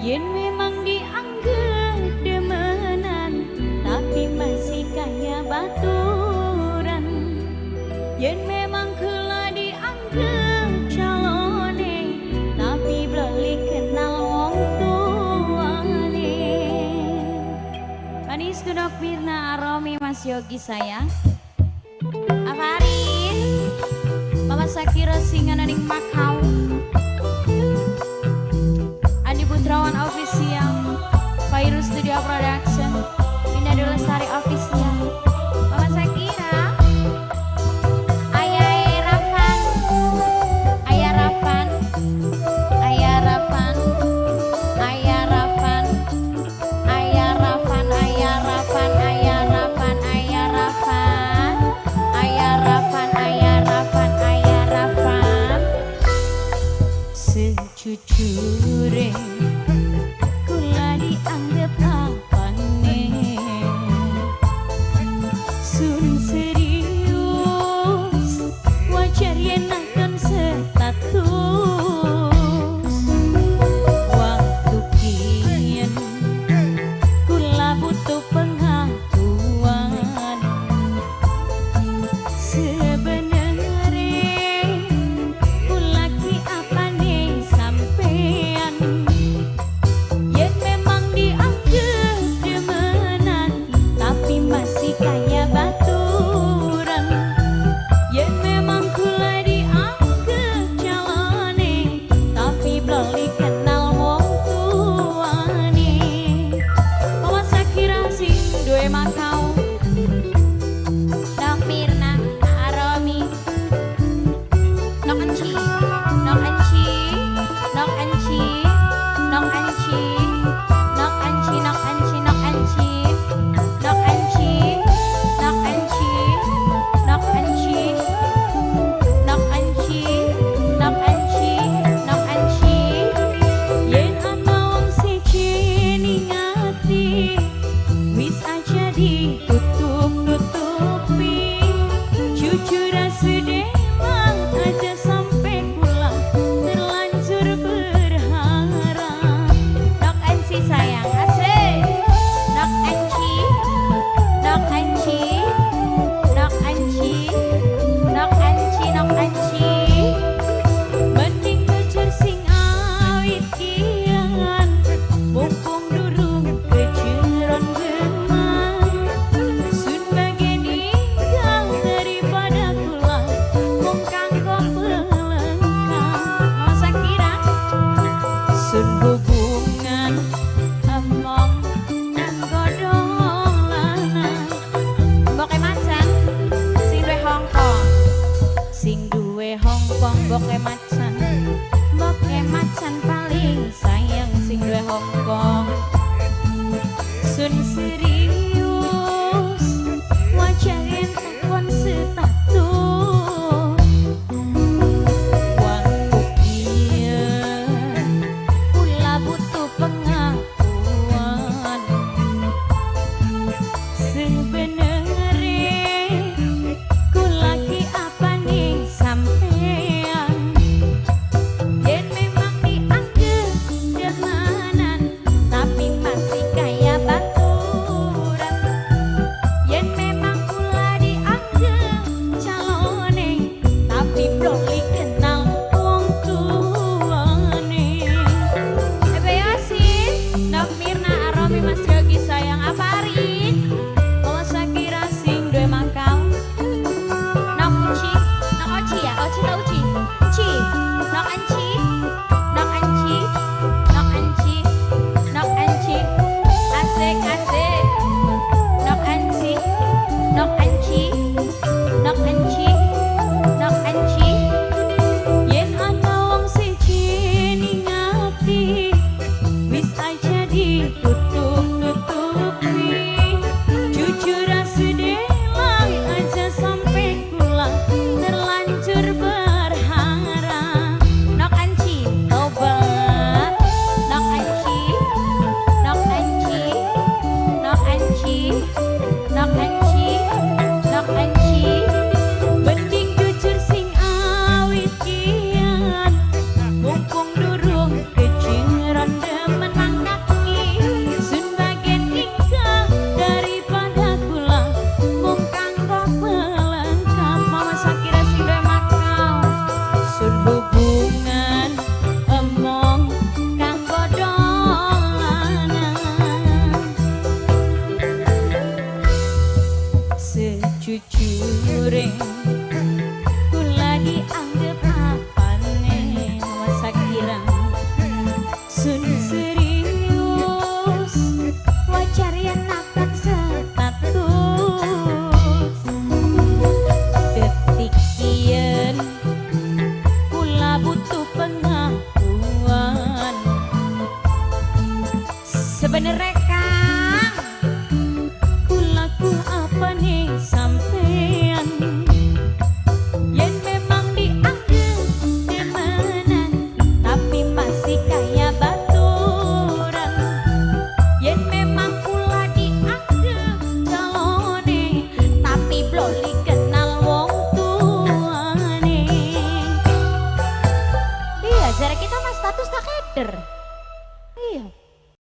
Yen memang dianggap demenan, tapi masih kaya baturan. Yen memang kula dianggap calone, tapi beli kenal wong tuane. Manis Kudok Mirna Aromi, Mas Yogi sayang. Afarin Mama Sakira singananing Makau, Andi Putrawan Official, Fairuz Studio Production, Winda Lestari Official. Mama Sakira, Ayah Rafan, Ayah Rafan, Ayah Rafan, Ayah Rafan, Ayah Rafan, Ayah Rafan, Ayah Rafan, Ayah Rafan, Ayah Rafan, Ayah Rafan, Ayah Rafan. Sejujure kula dianggap apane? Sun serius, wajar yen nonton status. Waktu kian kula butuh pengakuan. Sebenarnya kula ki apane sampean? Jare kita mas status tak keder. Iya.